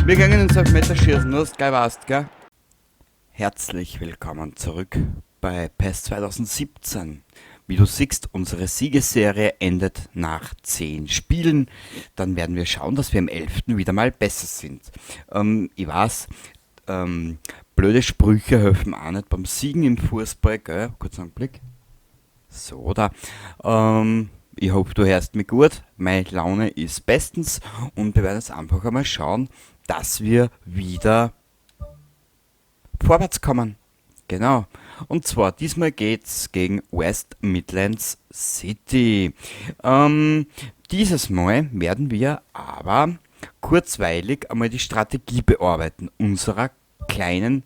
Wir gehen ins Elfmeterschießen, nur dass du gleich weißt, gell? Herzlich willkommen zurück bei PES 2017. Wie du siehst, unsere Siegesserie endet nach 10 Spielen. Dann werden wir schauen, dass wir im 11. wieder mal besser sind. Ich weiß, blöde Sprüche helfen auch nicht beim Siegen im Fußball, gell? Kurz einen Blick. So, da. Ich hoffe, du hörst mich gut. Meine Laune ist bestens und wir werden jetzt einfach einmal schauen, dass wir wieder vorwärts kommen. Genau. Und zwar, diesmal geht's gegen West Midlands City. Dieses Mal werden wir aber kurzweilig einmal die Strategie bearbeiten unserer kleinen,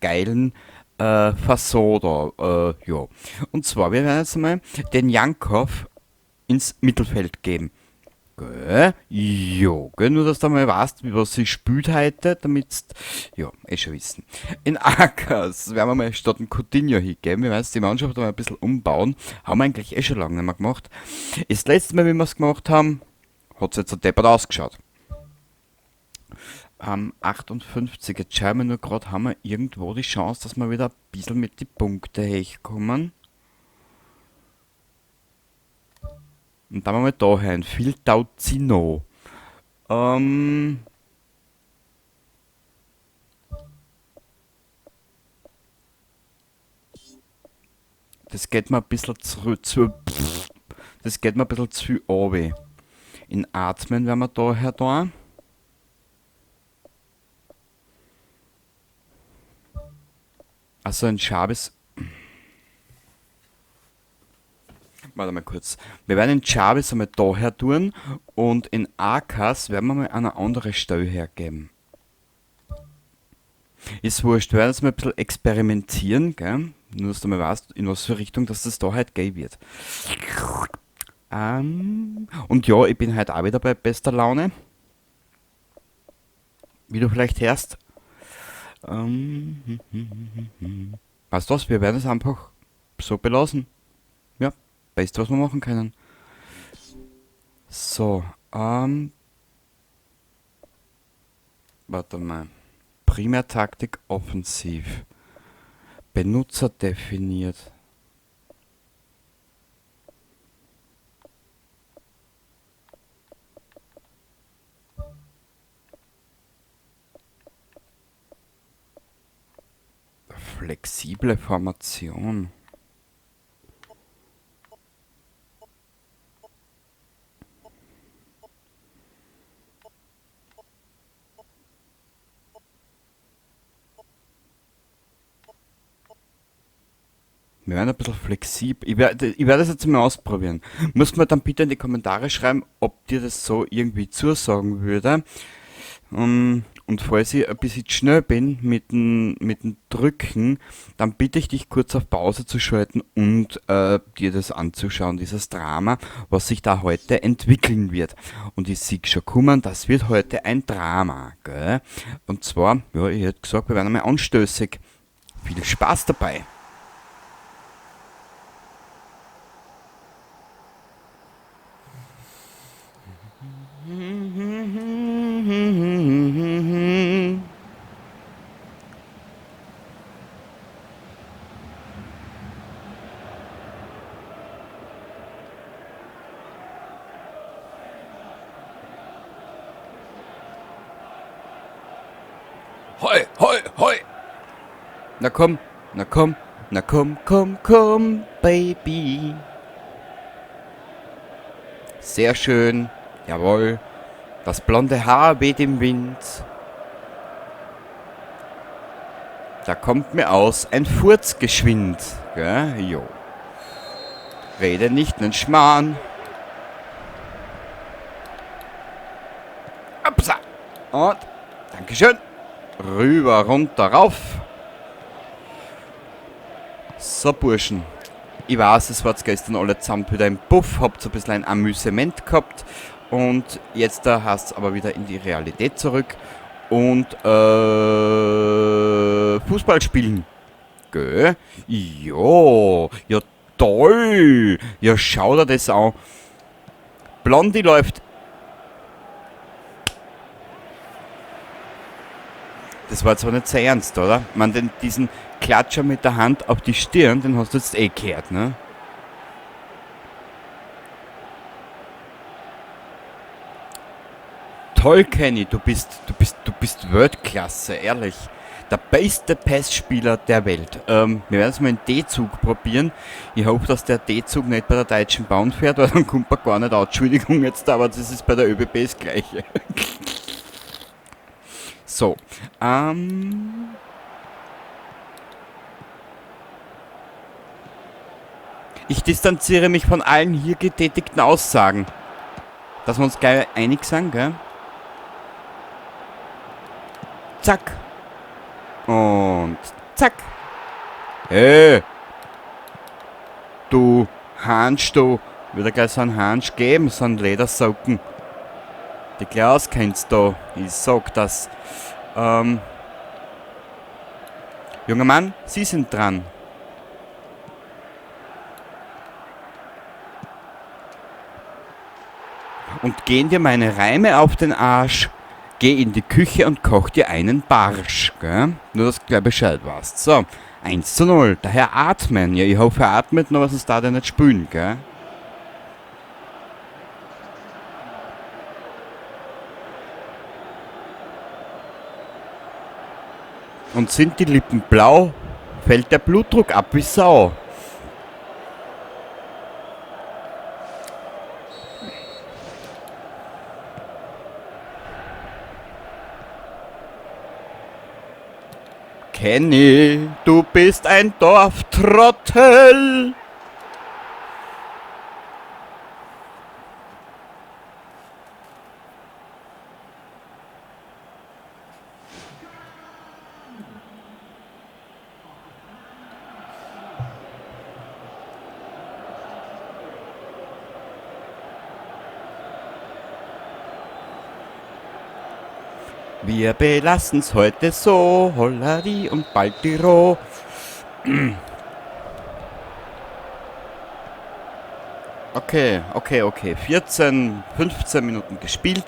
geilen Fasson da. Ja. Und zwar, wir werden jetzt einmal den Jankov ins Mittelfeld geben. Gell? Jo, gell? Nur, dass du mal weißt, wie was sich spielt heute, damit's, ja, eh schon wissen. In Akas werden wir mal statt dem Coutinho hingeben. Wir werden jetzt die Mannschaft mal ein bisschen umbauen. Haben wir eigentlich eh schon lange nicht mehr gemacht. Das letzte Mal, wie wir's gemacht haben, hat's jetzt so deppert ausgeschaut. 58, jetzt schauen wir nur grad, haben wir irgendwo die Chance, dass wir wieder ein bisschen mit die Punkte herkommen. Und dann mal da hin, Filtauzino. Das geht mir ein bisschen zu, zu, das geht mir ein bisschen zu runter. In Atmen werden wir da her da. Also ein Chavez. Warte mal kurz. Wir werden in Chavez einmal da her tun und in Akas werden wir mal eine andere Stelle hergeben. Ist wurscht, wir werden jetzt mal ein bisschen experimentieren, gell? Nur, dass du mal weißt, in was für Richtung dass das da halt gehen wird. Und ja, ich bin heute auch wieder bei bester Laune. Wie du vielleicht hörst. Weißt du was, wir werden es einfach so belassen. Ja, Beste, was wir machen können. So, warte mal. Primärtaktik offensiv. Benutzer definiert. Flexible Formation. Wir werden ein bisschen flexibel. Ich werde das jetzt mal ausprobieren. Muss mir dann bitte in die Kommentare schreiben, ob dir das so irgendwie zusagen würde. Und falls ich ein bisschen schnell bin mit dem Drücken, dann bitte ich dich kurz auf Pause zu schalten und dir das anzuschauen, dieses Drama, was sich da heute entwickeln wird. Und ich sehe schon kommen, das wird heute ein Drama, gell? Und zwar, ja, ich hätte gesagt, wir werden einmal anstößig. Viel Spaß dabei! Hoi, hoi, hoi! Na komm, na komm, na komm, komm, komm, Baby! Sehr schön, jawohl. Das blonde Haar weht im Wind. Da kommt mir aus ein Furz geschwind. Gell? Jo. Rede nicht nen Schmarrn. Upsa. Und, Dankeschön. Rüber, runter, rauf. So, Burschen. Ich weiß, es wart gestern alle zusammen wieder im Puff, habt so ein bisschen ein Amüsement gehabt. Und jetzt da heißt's aber wieder in die Realität zurück und Fußball spielen. Gell? Jo, ja toll. Ja, schau dir das an. Blondie läuft. Das war zwar nicht sehr ernst, oder? Ich meine, diesen Klatscher mit der Hand auf die Stirn, den hast du jetzt eh gehört, ne? Toll, Kenny, du bist Weltklasse, ehrlich. Der beste Passspieler der Welt. Wir werden es mal in D-Zug probieren. Ich hoffe, dass der D-Zug nicht bei der Deutschen Bahn fährt, weil dann kommt man gar nicht an. Entschuldigung jetzt, aber das ist bei der ÖBB das Gleiche. So. Ich distanziere mich von allen hier getätigten Aussagen. Dass wir uns gleich einig sind, gell? Zack. Und zack. Hey. Du Hansch, du. Wird er gleich so einen Hansch geben, so einen Ledersocken. Die gleich auskennst du. Ich sag das. Junger Mann, Sie sind dran. Und gehen dir meine Reime auf den Arsch. Geh in die Küche und koch dir einen Barsch, gell? Nur, dass du gleich Bescheid weißt. So, 1:0. Daher atmen. Ja, ich hoffe, er atmet noch, was uns da denn nicht spülen, gell? Und sind die Lippen blau, fällt der Blutdruck ab wie Sau. Kenny, du bist ein Dorftrottel. Wir belassen's heute so, hollari und Baltiro. Okay, okay, okay. 14, 15 Minuten gespielt.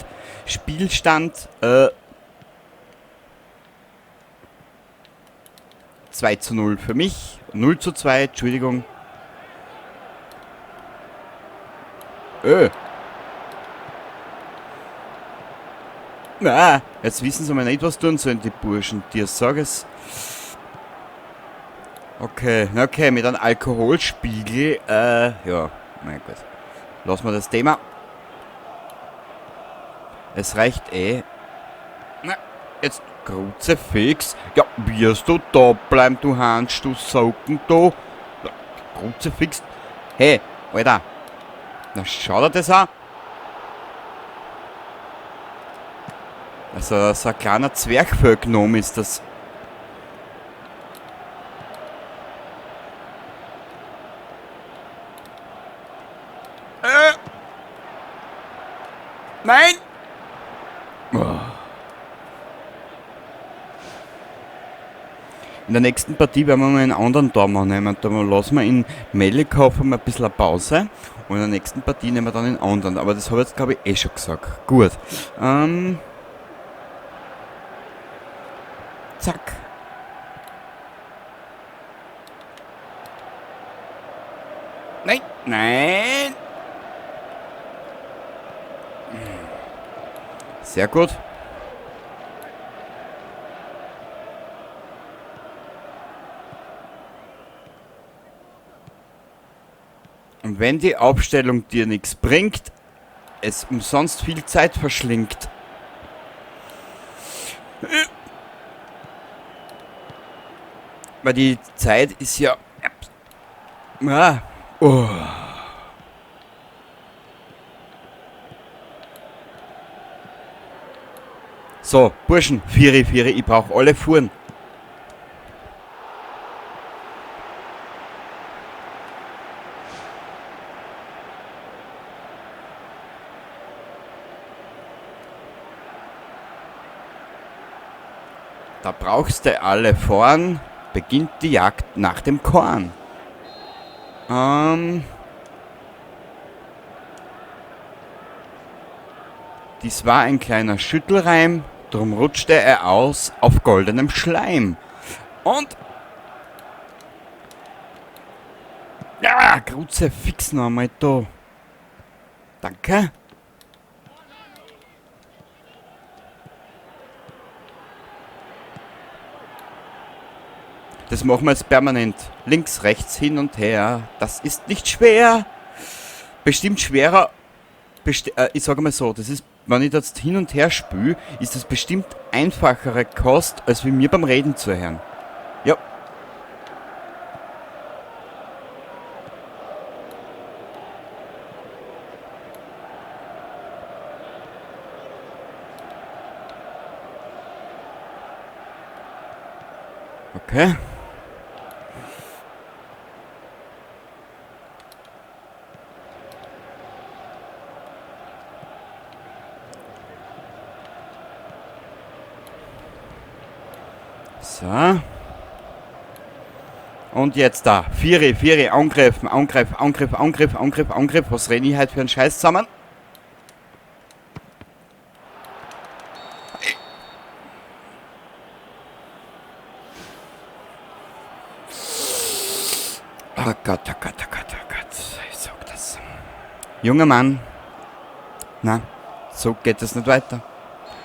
Spielstand 2:0 für mich. 0:2, Entschuldigung. Na, jetzt wissen sie mal nicht, was tun sollen, die Burschen. Dir sag es. Okay, okay, mit einem Alkoholspiegel. Ja, mein Gott. Lassen wir das Thema. Es reicht eh. Na, jetzt Kruzifix. Ja, wirst du da bleiben, du Hans, du Socken, du. Ja, Kruzifix. Hey, Alter. Na, schau dir das an. Also, so ein kleiner Zwerchfellgnom ist das. Nein! Oh. In der nächsten Partie werden wir mal einen anderen Tormann nehmen. Da lassen wir in Melikow mal ein bisschen eine Pause. Und in der nächsten Partie nehmen wir dann einen anderen. Aber das habe ich jetzt, glaube ich, eh schon gesagt. Gut. Zack. Nein, nein. Sehr gut. Und wenn die Aufstellung dir nichts bringt, es umsonst viel Zeit verschlingt. Weil die Zeit ist ja... Ah, oh. So, Burschen, Vieri, Vieri, ich brauch alle Fuhren. Da brauchst du alle vorn, beginnt die Jagd nach dem Korn. Dies war ein kleiner Schüttelreim, Drum rutschte er aus auf goldenem Schleim. Und... Ja, Kruzifix noch einmal da. Danke. Das machen wir jetzt permanent. Links, rechts, hin und her. Das ist nicht schwer. Bestimmt schwerer. Ich sage mal so, das ist, wenn ich das hin und her spüle, ist das bestimmt einfachere Kost, als wie mir beim Reden zu hören. Ja. Okay. So. Und jetzt da. Viere, Viere, angreifen, Angriff, Angriff, Angriff, Angriff, Angriff. Was rede ich heute für einen Scheiß zusammen? Oh Gott, oh Gott, oh Gott, oh Gott. Ich sag das. Junger Mann. Na, so geht es nicht weiter.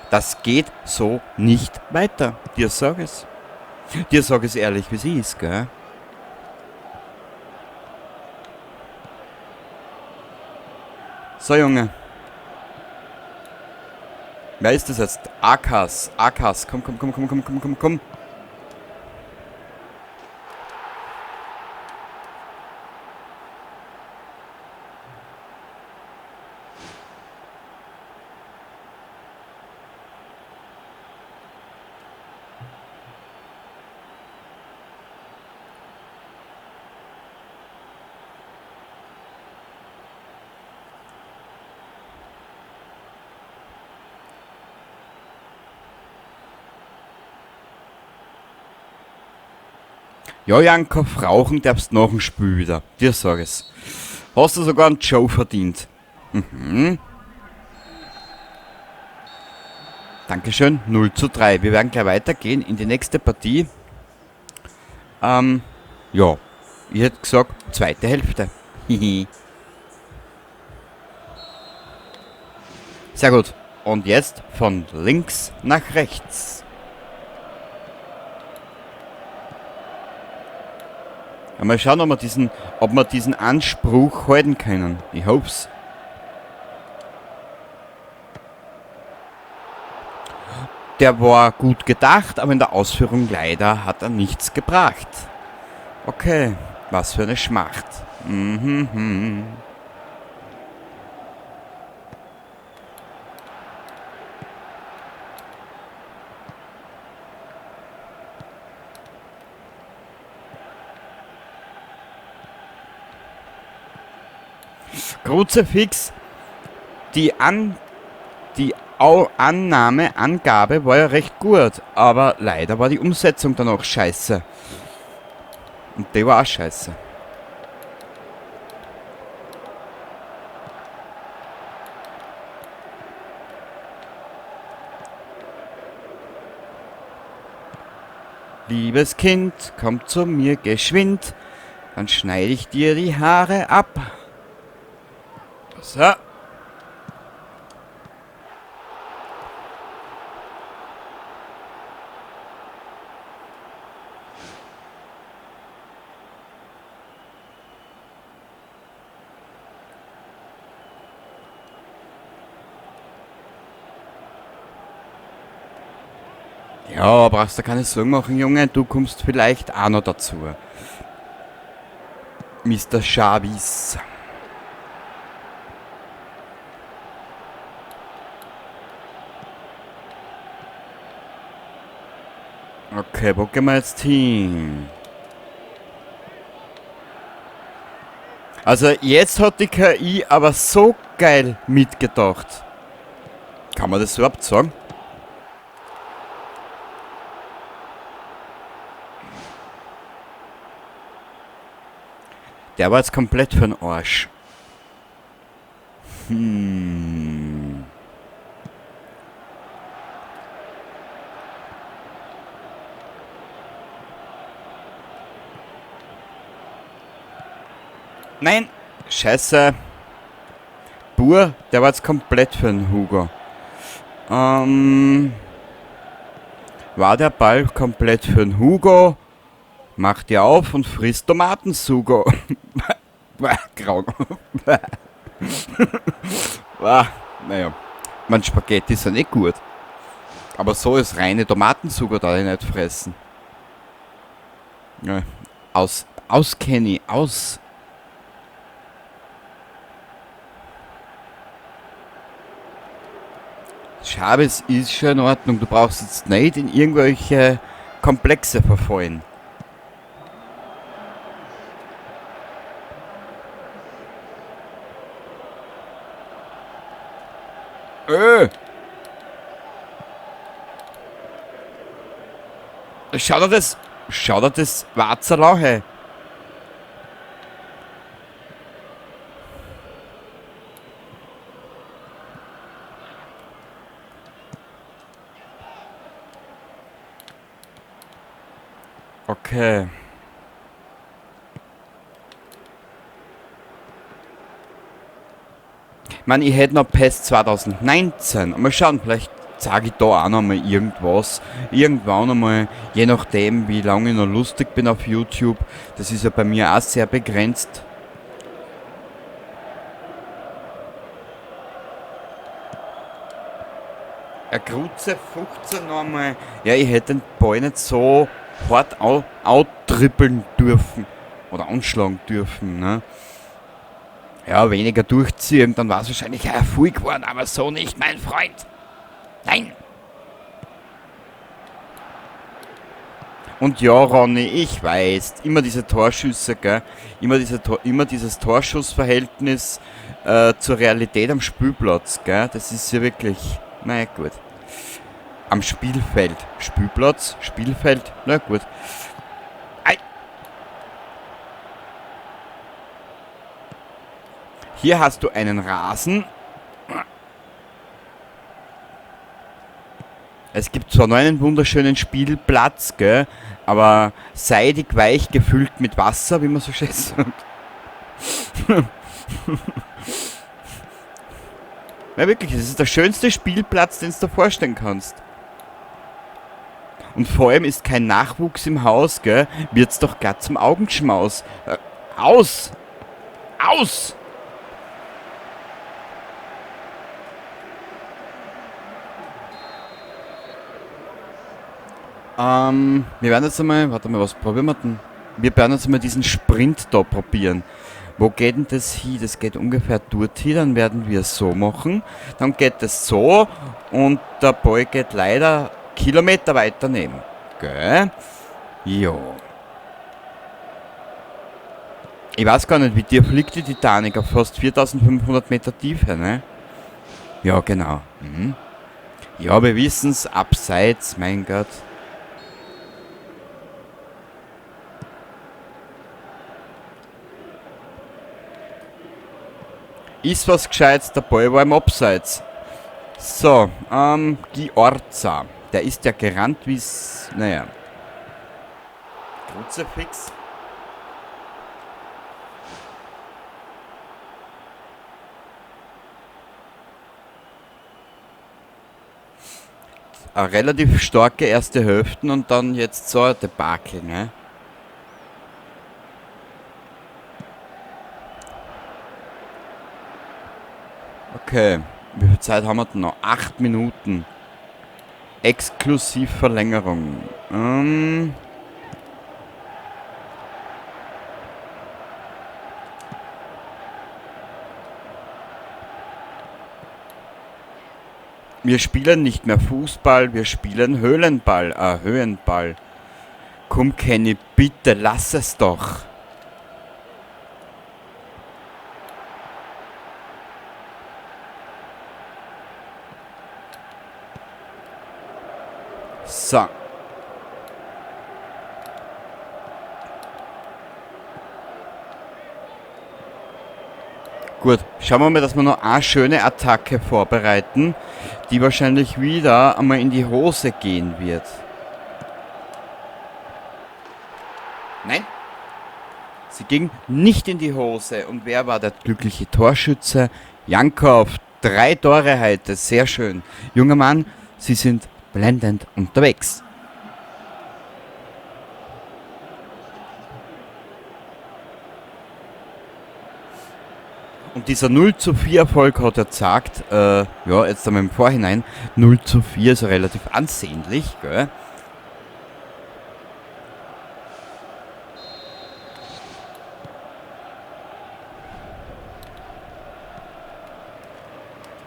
Das geht so nicht weiter. Dir sag es. Dir sag es ehrlich, wie sie ist, gell? So, Junge. Wer ist das jetzt? Akas. Akas. Komm, komm, komm, komm, komm, komm, komm, komm. Ja, Janko, rauchen darfst nach dem Spiel wieder. Dir sag ich's. Hast du sogar einen Joe verdient. Mhm. Dankeschön, 0:3. Wir werden gleich weitergehen in die nächste Partie. Ja, ich hätte gesagt, zweite Hälfte. Hihi. Sehr gut. Und jetzt von links nach rechts. Ja, mal schauen, ob wir diesen Anspruch halten können. Ich hoff's. Der war gut gedacht, aber in der Ausführung leider hat er nichts gebracht. Okay, was für eine Schmacht. Kruzifix, die Angabe war ja recht gut, aber leider war die Umsetzung dann auch scheiße. Und die war auch scheiße. Liebes Kind, komm zu mir geschwind, dann schneide ich dir die Haare ab. So. Ja, brauchst du keine Sorgen machen, Junge. Du kommst vielleicht auch noch dazu. Mister Chavis. Okay, wo gehen wir jetzt hin? Also jetzt hat die KI aber so geil mitgedacht. Kann man das überhaupt sagen? Der war jetzt komplett für den Arsch. Nein! Scheiße! Bur, der war jetzt komplett für den Hugo. War der Ball komplett für den Hugo? Macht ihr auf und frisst Tomatensugo. Grau. Naja, man, Spaghetti sind eh gut. Aber so ist reine Tomatensugo, da ich nicht fressen. Ja, aus, aus, Kenny, aus. Chavez ist schon in Ordnung, du brauchst jetzt nicht in irgendwelche Komplexe verfallen. Schau dir das, schau dir das Watzerl hey. Okay. Ich meine, ich hätte noch PES 2019. Mal schauen, vielleicht zeige ich da auch noch mal irgendwas. Irgendwann einmal, je nachdem, wie lange ich noch lustig bin auf YouTube. Das ist ja bei mir auch sehr begrenzt. Ein Kreuze 15 noch einmal. Ja, ich hätte den Ball nicht so hart outtrippeln dürfen. Oder anschlagen dürfen, ne? Ja, weniger durchziehen, dann war's wahrscheinlich ein Erfolg geworden, aber so nicht, mein Freund. Nein! Und ja, Ronny, ich weiß, immer diese Torschüsse, gell? Immer diese Tor, immer dieses Torschussverhältnis zur Realität am Spielplatz, gell? Das ist ja wirklich, naja, gut. Am Spielfeld. Spielplatz, Spielfeld, na gut. Ei. Hier hast du einen Rasen. Es gibt zwar noch einen wunderschönen Spielplatz, gell, aber seidig weich gefüllt mit Wasser, wie man so schön sagt. Ja, wirklich, es ist der schönste Spielplatz, den du dir vorstellen kannst. Und vor allem ist kein Nachwuchs im Haus, gell, wird's doch glatt zum Augenschmaus. Aus! Aus! Wir werden jetzt einmal, warte mal, was probieren wir denn? Wir werden jetzt einmal diesen Sprint da probieren. Wo geht denn das hin? Das geht ungefähr dort hin, dann werden wir es so machen. Dann geht es so und der Ball geht leider Kilometer weiter neben. Gell? Jo. Ich weiß gar nicht, wie dir fliegt die Titanic auf fast 4500 Meter Tiefe, ne? Ja, genau. Mhm. Ja, wir wissen's, abseits, mein Gott. Ist was Gescheites, der Ball war im Abseits. So, Giorza. Der ist ja gerannt wie's, naja. Kruzifix. Eine relativ starke erste Hälfte und dann jetzt so ein Debakel, ne? Okay, wie viel Zeit haben wir denn noch? 8 Minuten. Exklusiv Verlängerung. Wir spielen nicht mehr Fußball, wir spielen Höhlenball. Höhenball. Komm, Kenny, bitte, lass es doch. So. Gut, schauen wir mal, dass wir noch eine schöne Attacke vorbereiten, die wahrscheinlich wieder einmal in die Hose gehen wird. Nein. Sie ging nicht in die Hose. Und wer war der glückliche Torschütze? Jankov. 3 Tore heute. Sehr schön. Junger Mann, Sie sind blendend unterwegs. Und dieser 0:4 Erfolg hat er gesagt, ja, jetzt einmal im Vorhinein, 0:4 ist relativ ansehnlich, gell?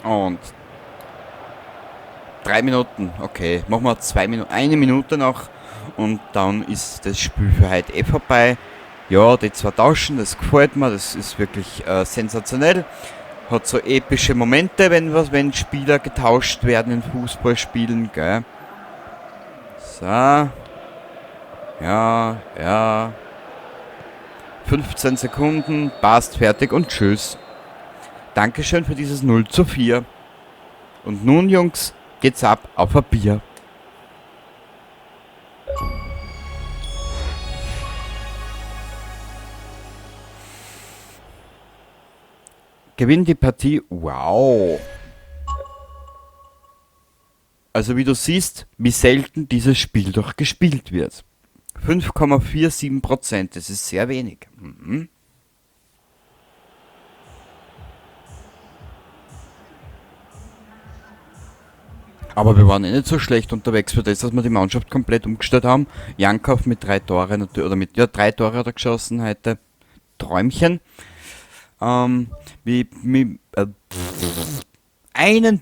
Und 3 Minuten, okay, machen wir 2 Minuten, 1 Minute noch und dann ist das Spiel für heute eh vorbei. Ja, die zwei tauschen, das gefällt mir, das ist wirklich sensationell. Hat so epische Momente, wenn Spieler getauscht werden in Fußballspielen, gell? So. Ja, ja. 15 Sekunden, passt, fertig und tschüss. Dankeschön für dieses 0:4. Und nun, Jungs, geht's ab auf ein Bier. Gewinnt die Partie. Wow. Also wie du siehst, wie selten dieses Spiel doch gespielt wird. 5,47%, das ist sehr wenig. Aber wir waren eh nicht so schlecht unterwegs für das, dass wir die Mannschaft komplett umgestellt haben. Jankov mit 3 Tore, oder mit, ja, 3 Tore hat er geschossen heute. Träumchen. Einen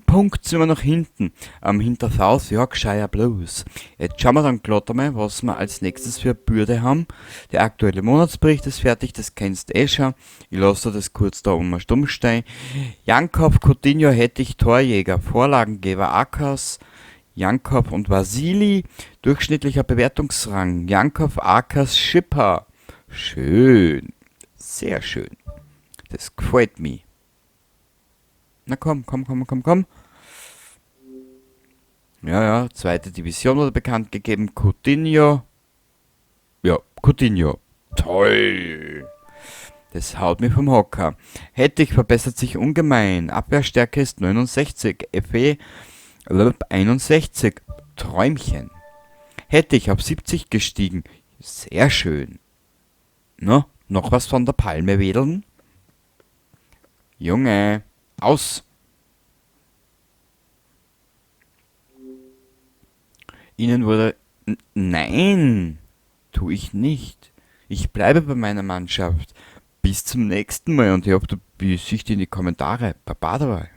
Punkt sind wir noch hinten, hinter South Yorkshire Blues. Jetzt schauen wir dann glatt einmal, was wir als nächstes für Bürde haben. Der aktuelle Monatsbericht ist fertig, das kennst du eh schon. Ich lasse dir das kurz da um stumm stehen. Jankov, Coutinho, Hettich, Torjäger, Vorlagengeber, Akas, Jankov und Vasili. Durchschnittlicher Bewertungsrang, Jankov, Akas, Schipper. Schön, sehr schön. Das gefällt mir. Na komm, komm, komm, komm, komm. Ja, ja, zweite Division wurde bekannt gegeben. Coutinho. Ja, Coutinho. Toll. Das haut mich vom Hocker. Hettich verbessert sich ungemein. Abwehrstärke ist 69. FE 61. Träumchen. Hettich auf 70 gestiegen. Sehr schön. Na, noch was von der Palme wedeln? Junge, aus! Ihnen wurde... Nein, tu ich nicht. Ich bleibe bei meiner Mannschaft. Bis zum nächsten Mal und ich hoffe, du bist in die Kommentare. Baba dabei.